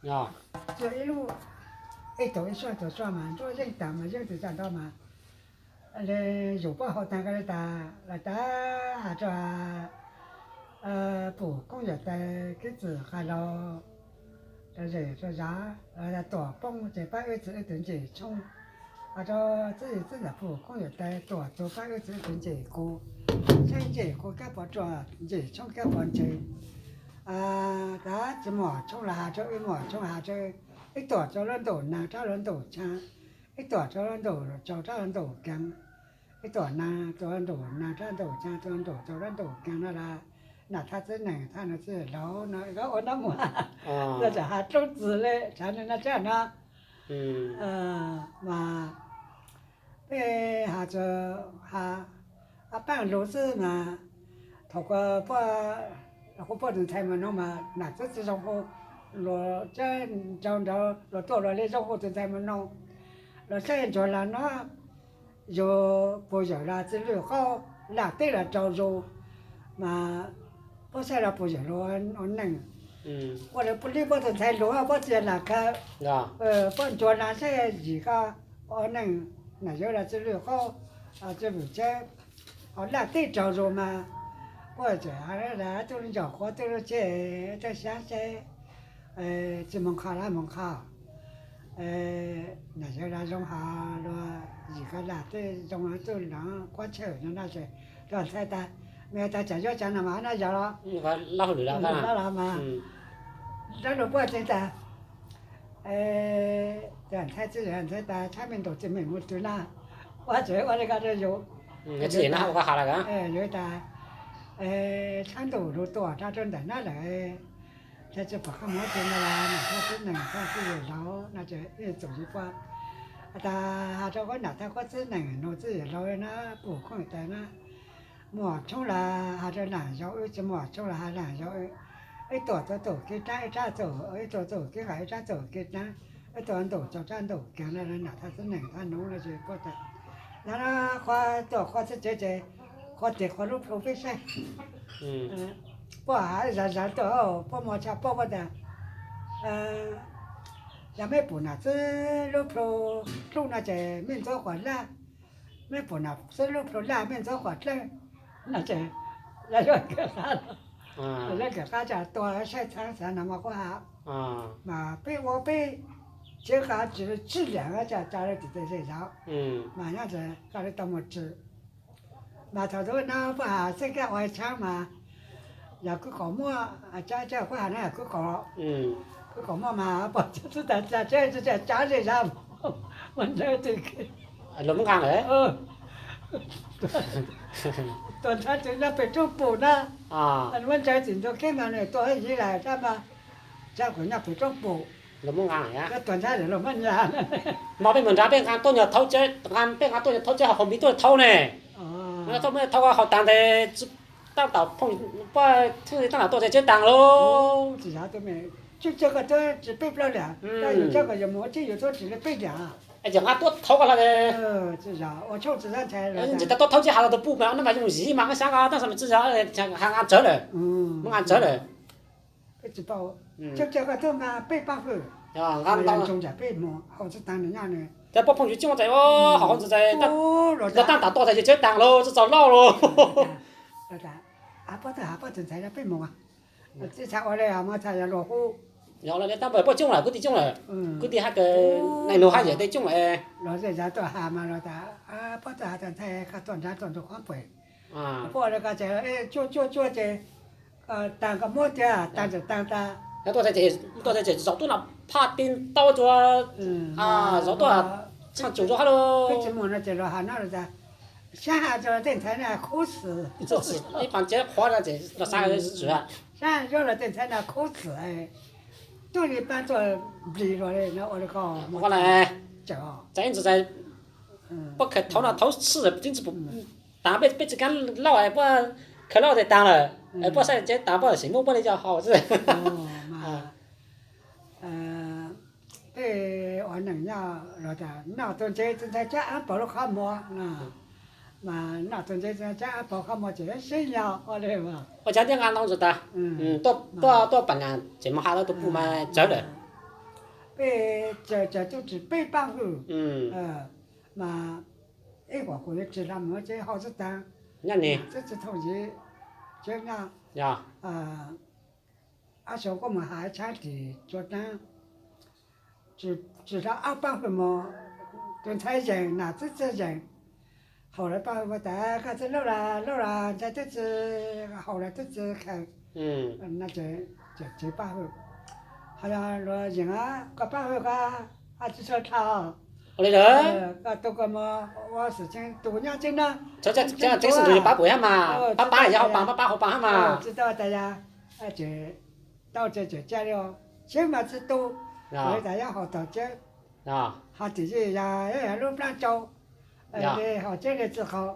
Tsuag ib lub, ib tug ib suab ib tug suab mas nruab yeej tag mas yeej tsis tau nto mas li yus poj hau tag ko li tas los tas has rua pum koob yawm tais kib txwm qas laug rau zem rau zav los tuam poob ces pab wb txwv wb tus ncej tshoob, has rua txwv yim txwv ntawm pum koob yawm tais tuam tug pab wb txwv wb tus ncej kuv, tshoob ncej kuv kab pov ruam ncej tshoob kab pov ntse. Tas tsis muaj tshoob los has rua wb, muaj tshoob has rua wb, ib tuam rau lub ntuj nag rab lub ntuj tshaav, ib tuam rau lub ntuj tsaus rab lub ntuj keev, ib tuam nag rau lub ntuj nag rab ntuj tshaav, rau lub ntuj tsaus rab ntuj keev no las nam thaj txwv neeg thaj nus txwj laug no ua nab muag, yog tsam has roob txwv li tshav nws no tsab no mas peb has txog has paaj lug xwb mas thaum kuv poj tus ntxhais mas no mas nam txwv tsis zoo hu, luag cab nraug nraug luag tuaj luag li zoo hu tus ntxhais mas no, luag saib ntsuag las no yus puag yawm las txiv lwj qaub laj teb los rau zus mas puab saib los puag yawm lug ua neej, ua li puab tus ntxhais lug puab txiv lam khaws puab ntsuag las saib yim ko ua neej, nam yawg los txiv lwj qaub txiv vwm teb, ho laj teb rau zus mas puab txawm has tuj lub ncauj qhuav tuj lub tsheb, tuj xyab seb tsis moog qha los moog qha, nam yawg los zoo has luag yim ko laj teb zoo tuj lov quab tshawj no na es, luag ntxhais tas, me tas tsam yuav tsam no mas noj yog los, los mas dab laug puab tsev tas, ntxhais txiv yawm ntxhais tas tshab me ntaus txiv meem mus twg na, ua tsev ua li ko rau yus, yus tas, tshab ntuj lug tuaj rau ntawm nab lawm, tsis pom qab mus twg no los nam thaj txwv neeg thaj txwj yawm laug no ces ib txoom yus puab tas has rau kuv nam thaj kuv txwv neeg nus txwj yawm laug na, pum koob yawm tais na, muaj tshoob los has rau nam yau wb, tsis muaj tshoob los has nam yau wb, ib tuam txug tuj kev dlaab ib rab txug, ib tuam txug kev nqaim ib rab txug kev dlaab, ib tuam ntuj tsaus rab ntuj keev no nam thaj txwv neeg thaj nus no ces puab tas, no qhuav tuaj qhuav txwv tsev ces qhuav tes qhuav lub plhu peb saib, puab has zag zag tuaj, puab muag tshaj puab puab tas, yog mej pum nam txwv lub plhu dlub no ces mej ntxuav quas laj, mej pum nam txwv lub plhu laj mej ntxuav quas dlawb no ces yog yuav kawm qab, yog kawm qab tas tua saib txheeb xav no mas quab has, mas peb ua peb tsev qab tsis tsib liam tas tas le tim tes zej zog, mas nyob ntawd koj li tau mus tsim. Mas thaum ntawd no puab has xeeb kab ua tshab mas yog kwv qaum muaj, kuv has no yog kwv qaum, kwv qaum muaj mas pom txhua txhua tas tas tseeb tseeb tsav zej zog, muaj ntawd twg, luag muab nqaa lawm, tuam ntxhais tseem nyob pem roob pum na, muab ntsaws tim ntug kheeb mas nws tuaj ib yig lawm tab mas tsav kuv nyob pem roob pum, luag muab nqaa, tuam ntxhais lawm luag muab nqaa. Mas peb mus nrad peb nqaa tuaj nyuag thaub, peb nqaa tuaj nyuag thaub tsev ho haus npiv tuaj thaub ne, thaub muab thaub haus taag tes, tab tom phooj, puab thwj tab tom tuaj tsev taag lauj. Tsis yog, peb plaub liam, yus tsav kom yus mus ua tsheb yus tuaj tsis li peb liam. Es nqaa tuaj thaub ko los, ntsis tau tuaj thaub tsev has los tus puj mas nab mas yus mus yig mas qab xyab ko tab sis mas tsis yog, nqaa tsawv lawm, muab nqaa tsawv lawm. Peb tsis paub, tseeb tseeb koj tuaj mas peb paub hwm, nqaa ntau, peb mus hauv txwj taag nws nyob nws, tas puab phooj ywg tseeb ua txais, hauv hauv txwj txais, tab tom tuaj txais tsev taag lauj, txawj txaus lauj lauj. Puab txawm has puab tus ntxhais peb mus, txhaj ua le mas txhaj yog luag hu, yog le tab puab coob lawm, kwv tij coob lawm, kwv tij hab kawg, neeg nug hab yawm tej coob lawm. Luag zej zog tuaj has mas luag tas, puab txawm has tas ntxhais koj tuaj nrad tuaj ntug qhov pem, puab ua le ko ces tsuag tsuag tsuag ces taag koj muab tiag, taag txawm taag tas, tuaj txais tsev zaum tuaj no phaj ti ntau tsuag, zaum tuaj txhaj tsum rua hab lauj. Peb tsis mus no ces luag has no tas, sab has rua tej ntxhais na khub xwm, ib paas tsev qhuav no ces luag sab tsum, sab yuav luag tej ntxhais na khub xwm, tuaj li paab tuaj nplig luag li no ua li ko, txais ib ntsis txais, puab khaws thaub no thaub tshwj tib tsi pum, taag peb tsis kaab lauj, puab khaws lauj tes taag lawm, puab saib tsev taag puab sim muab puab li coj haus xwb. Peb ua neej nyob luag tas noj tug ntses tsis ntshai cab aab paug lub qhov muag, mas noj tug ntses tsis ntshai cab aab paug qhov muag ces sib nyo ua li. Ua cas ntiab nqaa ntau ntsis tas, tuaj pam nas tseem moog has tau tus puj mas tsawv lawm. peb, ces tuaj tsis peb pab hwj, mas ib huam kuv yuav tsis hla mus tsev hauv xwb taag, txwb tsis thooj ntxiv tsev nyaj. Ab xyoo kuj mus has ib tshaab tim Tsuas Naab, tsis hla ob pab hwj mog, tus ntxhais yeem nam txwb txwg yeem, haus lawv pab hwj ua tas koj txwb laub las laub las ntxhais twb txwv, haus las twb txwv khaws, ces tsev pab hwj, ho yog luag yeem koj pab hwj koj tsis tshua dhau, koj tu koj mog ua xwm tsees tus nyob tseeb na, tseeb tseeb pab puas hab mas, pab pab yog hauv paas pab pab hauv paas hab mas. Tsis tau tas yog, tau tseem tseem cia li, siab mas tsis tu, tas yog haus taug cawb, ho tim yij yog lub plaab tsau, haus cawb li txij qhau.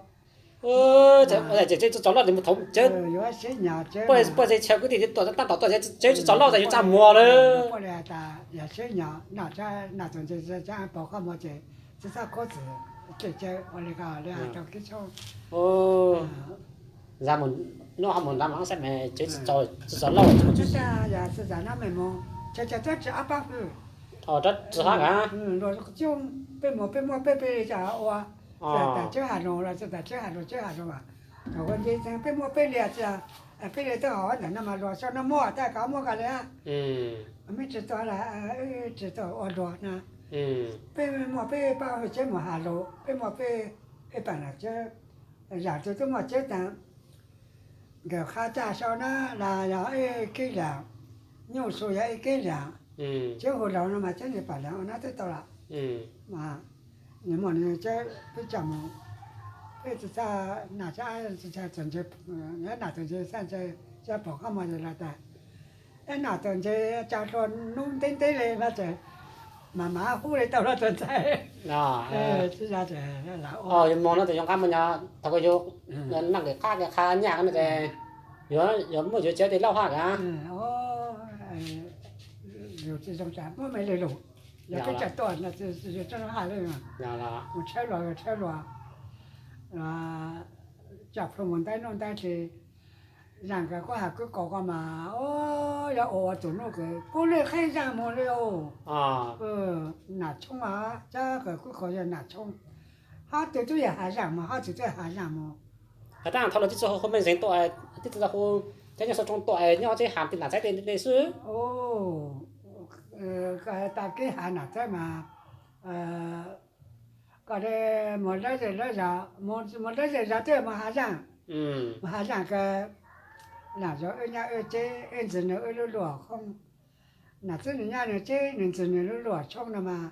Tsev tsis txaus loj ces mus thaum cawb, puab ze chaw kwv tij tuaj tab tom tuaj tsev tsis txaus loj tas yuav txaj muag lawm. Puab li has tas yog siab nyog noj tshab noj txuas ntse tshab pom koj muag ces tsis txhob khuab txwm, tseem cawb ua li ko li tau kib tshoob. Zag mus, nub ho mus nrad mas xab me tsev tsis txaus loj. Yog tsis zag nab me mus, tsev tsev tuab tsis ob pab hwj, tsis hab, peb mus peb muaj peb peb li cas ua, tas cawb has lug los tas cawb has lug cawb has lug, thaum ua nce txeeg peb muaj peb li, peb li twb haus ntawm no mas luag xyoo no muaj tab kav muab koj li, meb tsis tau, tsis tau ua luag na. Peb muaj peb pab hwj tsev mus has lug, peb muaj peb ib paam lam cawb, yam twg twb muaj cawb taag. Nkawd qha caj sau na las yog ib kib liam, nyuj su yog ib kib liam, cawb hu laug no mas cawb nws pam liam ua nab twb tau lawm. Mas nws muaj nws cawb peb coj mus, peb tsis txhob nam txawm ntse, nam txawm ntse xaj ntse, cov pom koj muag ces los tas, nam txawm ntse tsa hlua nub ntev ntev li no ces mas mam hub li tau luag tus ntxhais. Yuav moog no ces yuav nqab moog nyob thaum koj yuav naj nqis qab nqis qha nyaj no ces yuav muaj yuav tsev tej lauj hab a. Yus tsis zoo tas muab me li lus, yog peb coj tuaj no tsis zoo hais li, mus tshawb luag tshawb luag, coj plhu mus ntaib nuj ntaib hli. Zaaj kawg kuj has kwv kaus ko mas, yog ua ua tus nuj kawg kuj lej qheb zaaj moog li os. Nam tshoob, cov kawg kwv kaus yog nam tshoob, hab tug tub yog hav zaaj moog, hab tug tub yog hav zaaj moog. Has tas thaum lawv tib txwv hu mej zeeg tuaj, tib txwv hu cov nyob sau tsoo tuaj nyob teb has tim nam txaib tej xwb. Koj tas keb has nam txaib mas, koj le mus lawv zej lawv zos, mus lawv zej zos twb mus hav zaaj, mus hav zaaj kawg, nam zov wb nyab wb teb, wb ntxwg nws wb lub luam khoob, nam txwb nws nyab nws teb, nws ntxwg nws lub luam tshoob no mas,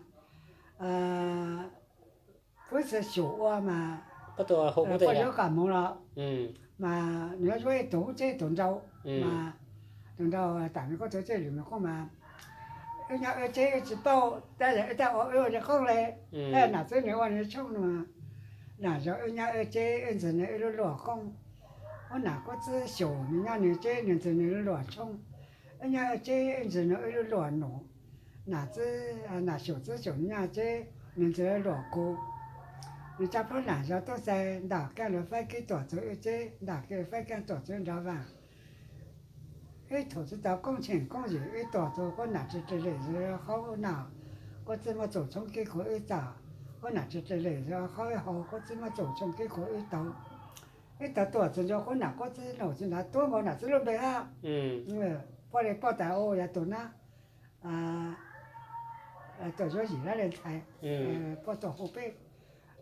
kuv txhaj xyum ua mas, puab yuav kom moog los mas nws yuav ib tug hub txeb ib tug nrau, mas tus nrau tam me koob tug txeb lwm me koob mas, wb nyab wb teb wb tsis paub tab yog wb tab ua wb ua li qoob le, tab nam txwb nws ua nws tshoob no mas, nam zov wb nyab wb teb wb ntxwg nws wb lub luam khoob, wb nam kuj txwb xyum nws nyab nws teb nws ntxwg nws lub luam tshoob, wb nyab wb teb wb ntxwg nws wb lub luam num, nam txwb, nam xyum txwb xyum nws nyab teb nws ntxwg nws lub luam kuv. Nws tsa plaub nam zov tub xais ntam keeb lug faib kib tuam txug wb teb, ntam keeb faib keeb tuam txug nrov vaaj. Ib thaum tsi tau koob tsheej koob yim, ib tuam txug kuv nam tsi dle lem zog qhov wb nam, kuv txwb muab txuj tshoob kib kuv wb txam, kuv nam tsi dle lem zog qhov wb haus, kuv txwb muab txuj tshoob kib kuv wb tau. Ib tau tuam txug ntawd kuv nam kuv txwb num tsi nrov tuab nkaus nam txwb lub npe hab. Puab le paub tas u yog tug nab, tuam yuav yim dab le ntxhais, puab tuam hu peb.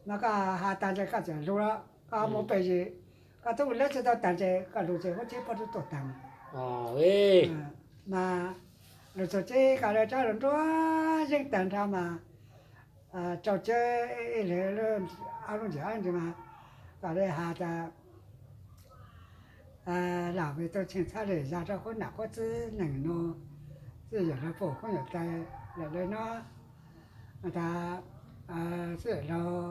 Mas koj has tag ntshe koj txawm lug lawm, koj mus pem yim, koj tub lawv tsi tau tag ntshe koj lug ces huab tsheb puab tub tuam taag. Mas lug txug teb koj le rov lug nruab yeeb tag nrho mas, rau ceb ib le ob lub ntsis ob lub ntsis mas, koj le has tas, lam vim tau tsheej txhab le zog rau kuv nam kuv txwb neeg nua, txwj yam lug pum koob yam tais lawm le no. Tas, txwj yam lug,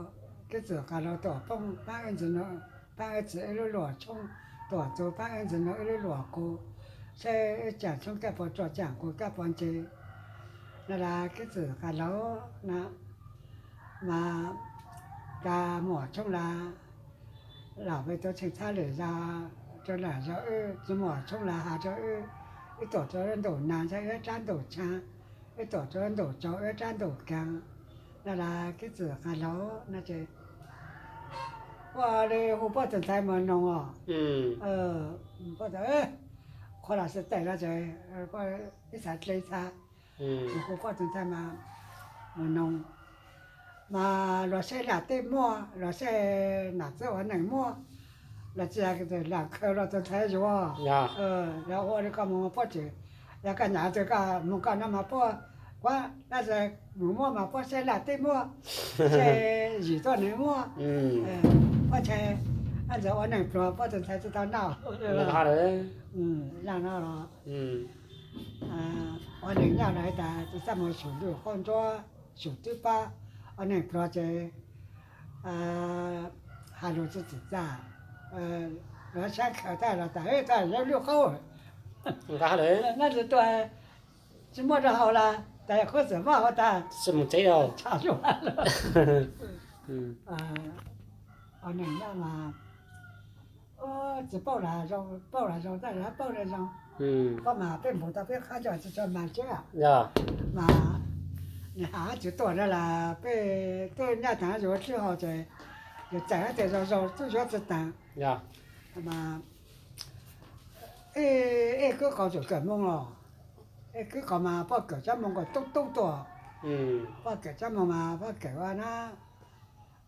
kib txwm qas lug tuam poob paab wb ntxwg nua, paab wb txwv wb lub luam tshoob, tuam txug paab wb ntxwg nua wb lub luam kuv, saib wb caam tshoob kab puas ruam caam kuv kab puas ntse. Na las kib txwm qas lug na, mas tas muam tshoob las, lam vim tau tsheej txhab le zog rau lam zog wb, tsi muam tshoob las has rau wb, wb tuam txug ntuj naag ntshai wb rab ntuj tshaav, Ib tuam tsuab ntuj tsaug ib rab ntuj kaag, na las kib txwm qas laug na ces, ua li hu poj tug ntxhais mas noog os. Qhov los xwb tes no ces ib txha dle txha, hu poj tug ntxhais mas noog, mas luag seb lam tej muaj, luag seb nam txwv ua neeg muaj, los tsis lam khaws los tug ntxhais yuav. Yog ua li koj mus poj tseem, yog koj nyam tug koj mus koj no mas poj, kuv dab tsi mus muaj mas poj seb lam tej muaj, seb yim tuaj neeg muaj, poj ntxhais, dab tsi ua neeg pluag poj tug ntxhais tsis tau noj. Lam no los ua neeg nyob los tas tsis txaj muag, sum ntuj qub nruab, sum twb pab, ua neeg pluag ces has lus tsis txim txaj, luag sab khaws tag los tas, tag yog lub qaub, nqa tsis tuaj, tsis muaj rau haus las tas, qhov txawm muaj hauv tas, tsis mus tsev, tshaj lub. Ua neeg nyob mas tsis paub lam zoo, paub lam zoo, txawj lam paub lam zoo, paub mas peb npus tau peb qhab coj tsis tshua mag tsev, mas nws has tsis tuaj na las peb twb nyaj taag yuav txwj haus ces yus txais ib tug zoo zoo tub yuav tsis taag. Mas ib kwb qhov tseem kawm moo los, ib kwb qhov mas poj kawm tsob moo kom tub tub tuaj, poj kawm tsob moo mas poj kawm ua na,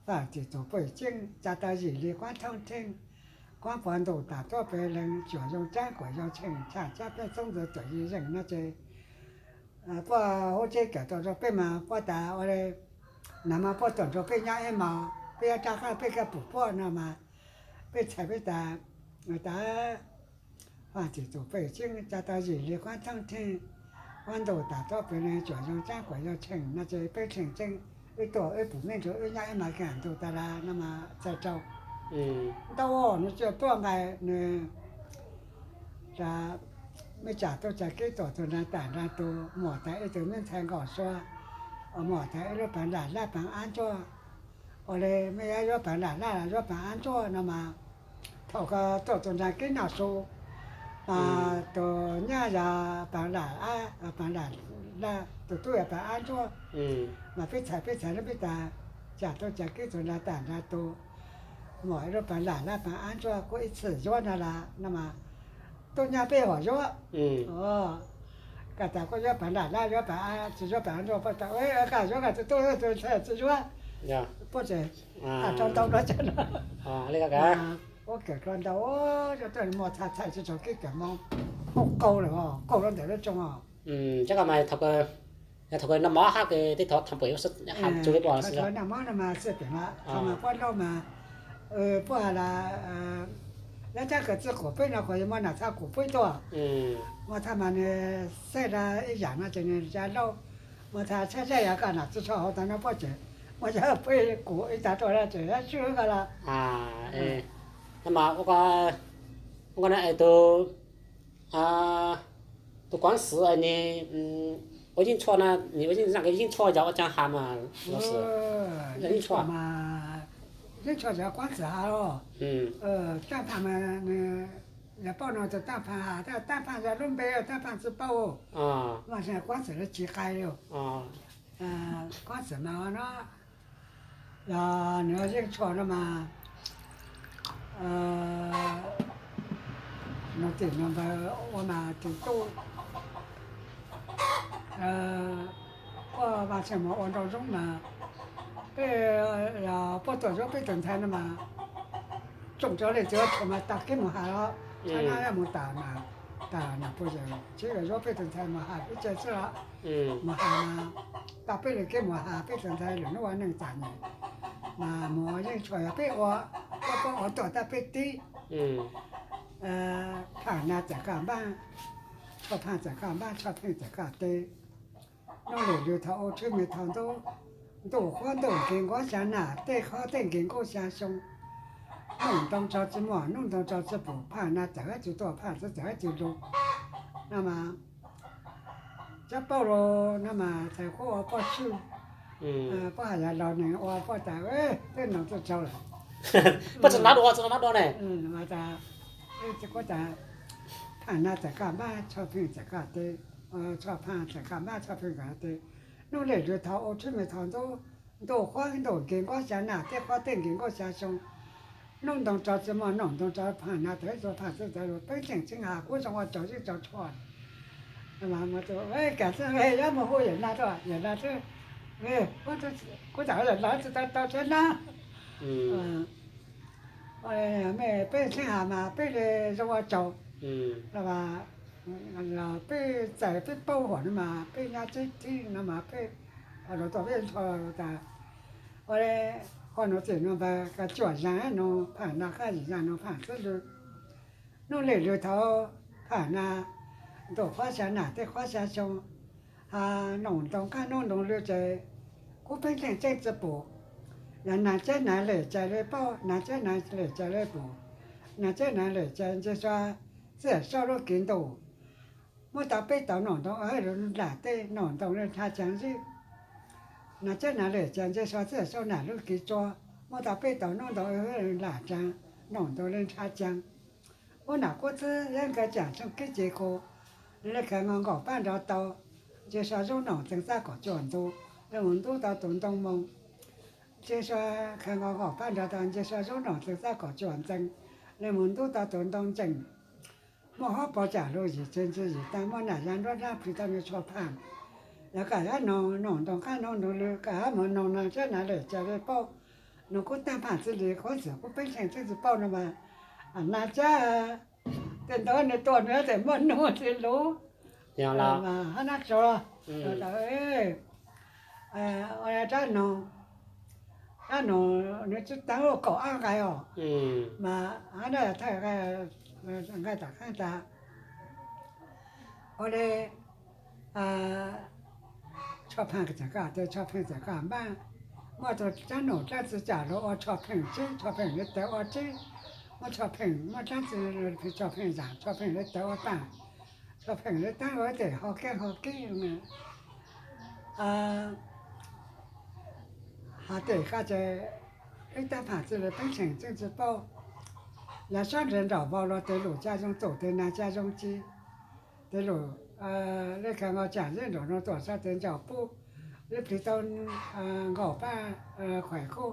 Faam txim tus pej ceeb, tsa tau yim li quab thoob theej, quab pov ntuj tam tuab peg leeg, cuam yoo caab kuam yoo tsheej, tshaj caab peb txoob ntxwv tuam yig zeej no ces puab hu tseb kawm tau rua peb mas puab tas ua le, nag mas puab tuaj nrug peb nyob ib hmos, peb yuav rov qab peb kag pum puab no mas peb txhais peb tas, tas Faam txim tus pej ceeb, tsa tau yim li quab thoob theej, quab ntuj tam tuab peg leeg, cuam yoo caab kuam yoo tsheej no ces peb tsheej tseeb, wb tuaj wb pum mej nrug wb nyob ib hmos kag ntuj tas las no mas txhais rau ntau nws tsi tuaj nqai nws tas mej tsam tuaj tsam kib tuaj tug nraag tam nraag tug, muam tas ib tug mej ntxhais nkaum sua, muam tas ib lub paag lam laj paag ab ntsuab, ua le mej yuav yuav paag lam laj los yuav paag ab ntsuab no mas thaum ko tuaj tug nraag kib noj su, tus nyab yog paag lam ab, paag lam laj, tus tub yog paag ab ntsuab, mas peb txhais peb txhais lub peb tas tsam tuaj tsam kib tug nraag tam nraag tug, muam ib lub paag lam laj paag ab ntsuab kuj ib txhis yuav no las no mas tub nyab peb hom yuav. Koj tas kuj yuav paag lam laj yuav paag ab tsi yuav paag ab ntsuab, puab tas koj yuav koj tug tub tug ntxhais tsi yuav, puab tseem has rua ntau dlua tsev no. Puab kawm dlua ntau, tuaj muaj txhais txhais tsi tsaug kib kawm moo, qaug lawm, qaug lub ntawm lub tsoo os. Yog thaum kawg noj mov hab kawg teb thaum tham pem has tsu peb pom xwb. Noj mov no mas xwb pem mas thaum mas puab laub mas puab has las, lab tsab kawg txwj qum peb no qhuas yuav muaj nam txhaj qum peb tuaj, muaj txhaj mas nws xaij da ib yaam no ces nws ya laub, muaj txhaj txhaj zaj yog koj nam txwj tsho hauv tag no puab tseem muaj yog peb qum ib tag tuaj tseem swb koj los. Mas ua ko tus, tus Kuav Xwm nws ua Yeej Tshuaj na, nws ua Yeej Tshuaj yog ua caag has mas, Yeej Tshuaj, Yeej Tshuaj yog Kuav Xwm has los, Taaj Phaaj mas nws yog paub no tus Taaj Phaaj has, Taaj Phaaj yog lub npe, Taaj Phaaj tsi paub, mas Kuav Xwm lawv tsis qai li. Kuav Xwm mas no yog nws ua Yeej Tshuaj no mas, nws tim nws npawg ua mas tus tub, puab vaj tsheej mas ua nrau zoob mas, peb, puab tuaj yuav peb tug ntxhais no mas tsoom cov le tsi ua thaum mas tas kib mus has los, tshab nab yuav mus tas, tas nam puj yawm tsi yuav yuav peb tug ntxhais mus has peb tse xwb los, mus has mas tas peb le kib mus has peb tug ntxhais lwm nub ua neej txom nyem, mas mus ua Yeej Tshuaj yog peb ua, puab ua tuaj tab peb tib, Phaaj Nab txawm koj npaab, Tshuaj Phaaj txawm koj npaab, Tshuaj Pheej txawm koj teb. Nub lwm lwm thaum ua tshwb me thaum ntuj, ntuj qhuab ntuj nkeeg nquab xya nam, tej qhov tej nkeeg nkuj xya xyoo. Nub ntoo tsaug tsi muaj, nub ntoo tsaug tsi pum, Phaaj Nab txawm hab tsi tuaj, Phaaj Nab txawm hab tsi lug. No mas, txawm paub lug no mas txhais huab ua puj swb, puab has yog laug neeg ua puj tas tej noo txawj tsaug lawm. Puj tsi nab dua, tsi nab dua ne. Kuv tas, Phaaj Nab txawm koj npaab, Tshuaj Pheej txawm koj teb. Tshoj Phaj txawm kam maj, Tshoj Pheej txawm hais tias, hnub lem lwm thaum ua tshwj me thaum ntuj, ntuj qhuab ntuj nkig nkaub xya nas, tej qhuab tej nkig nkaub xya xyoo, hnub ntoo tso tsis muaj, noom ntoo tso, Phaj Nas tawm, Tshoj Phaj txawm hais tias, peeb xeem txheej has kuv zoo ua tsaug zeb tsaug tshua. Kam xwb, yog mus hu yawm Nas, yawm Nas xwb, kuv tham yawm Nas tsis tau tau thiab na. Mej peeb xeem txheej has mas peb li zoo ua tsaug, los peb txais peb paub huam no mas peb nyab teb thib no mas peb los tuaj peb nrho tas. Ua li, qhov no txim no npawg ka cuam zaj no, Phaj Nas qab zim zaj no Phaj xwb lw. Hnub lem lwm thaum Phaj Nas, ntuj qhuab xya nas tej qhuab xya xyoo, ha, noom ntoo qab hnub ntoo lw ces kuv peeb xeem txheej tsis pum. Yog nas txeb nas lem cais li paub, nas txeb nas lem cais li pum, nas txeb nas lem cais ntsig sua txij sab lub kiv ntuj. Muab tau peb tau noom ntoo ua hauj lwm nram tej, noom ntoo li nrhav ceev zib. Nas txeb nas lem cais ntsig sua txij sab nam lub kiv tsua. Muab tau peb tau noom ntoo ua hauj lwm nram ceev, noom ntoo li nrhav ceev. Muab nam kuab txwb yeeb nkawd caam tshooj kib ci khu, li khaws nkaus nkaum paj nrov tau, ntsig sua zub noom txeev txaj kaum cuam ntu, li mus ntub tau tus ntoo moo. Ntsig sua, khaws nkaus nkaum paj nrov tau, ntsig sua zub noom txeev txaj kaum cuam ntxees, li mus ntub tau tus ntoo ntsees. Muaj hoob pau caam lug yim tseg ntsig yim taag, muaj nam ya nruab nrab plhis tau nws Tshua Phaaj. Yog kam hab noog noom ntoo qab noog noog lw, kam hab moog noog nas txeb nas lem cais li paub. Noog kuv taag phaam txwv li, kuv txwv kuv peeb xeem txwv txwv paub no mas, nas txeb, tej ntawd nws tuaj nws txawm muaj nuj txwv lug. Hab nab tso, rab noog, rab noog nws tsi taag kaum ob nqai os, mas hab nab thawj nqai tom qeej tas. Ua li, Tshua Pheej txawm kam, Tshua Pheej txawm kam npaaj, muaj tug rab noog rab txwv caam lug ua Tshua Pheej tsib, Tshua Pheej li tawv ua tsib, muab Tshua Pheej, muab rab txwv Tshua Pheej zaam, Tshua Pheej li tawv ua paam, Tshua Pheej li taab ua ib tes ho keeb ho kib. Has tes koj ces ib taab phaam txwv li peeb xeem txwv tsi paub. Yog suab nres nraum vau los tes lum ca zoo txum tes nas ca zoo ci. Tes lum, li khaws nkaus caam zeb nraum nuav tuam sau tes ntsaum pub, li plhis tau nkaum paj khuaim khuj.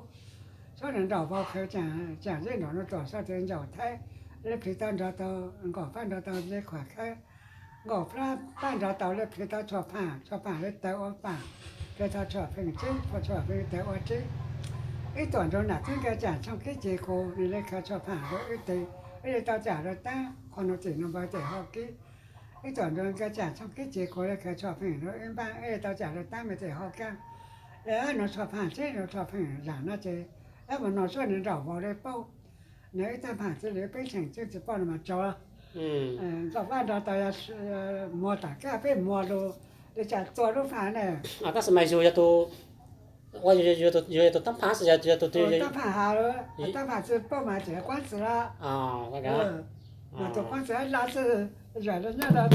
Suab nres nraum vau khaws caam zeb nraum nuav tuam sau tes ntsaum thaib, li plhis tau nrov tau, nkaum paj nrov tau li khuam khawb. Nkaum paj nrov tau li plhis tau Tshua Pheej, Tshua Pheej li tawv ua paam, plhis tau Tshua Pheej tsib, Tshua Pheej li tawv ua tsib. Ib tuam nraug nam txwv nkawd caam tshooj kib ci khu, nws li khaws Tshua Pheej lug ib teg, ib li tau caam lug taab, qhov nuav txim nuav npawg tes ho kib. Ib tuam nraug nkawd caam tshooj kib ci khu li khaws Tshua Pheej lug ib npaab, ib li tau caam lug taab me tes ho kaab. Li nuav Tshua Pheej tsib, nuav Tshua Pheej zaam no ces, ab mus noog suab nws nraum vau li paub. Nws ib taab phaam txwv li peeb xeem txwv tsi paub no mas tsaug. Nkaum paj nrov tau, muag tom kab peb muag lug li cas txua lub phaam ne. Tab sis mas yug yog tus, yug yog tus taab phaam xwb, yog tus twg? Taab phaam has, taab phaam tsi paub mas tseem quab txwv lawm. Mas tus quab txwv lawm xwb, yog li nyob lawm.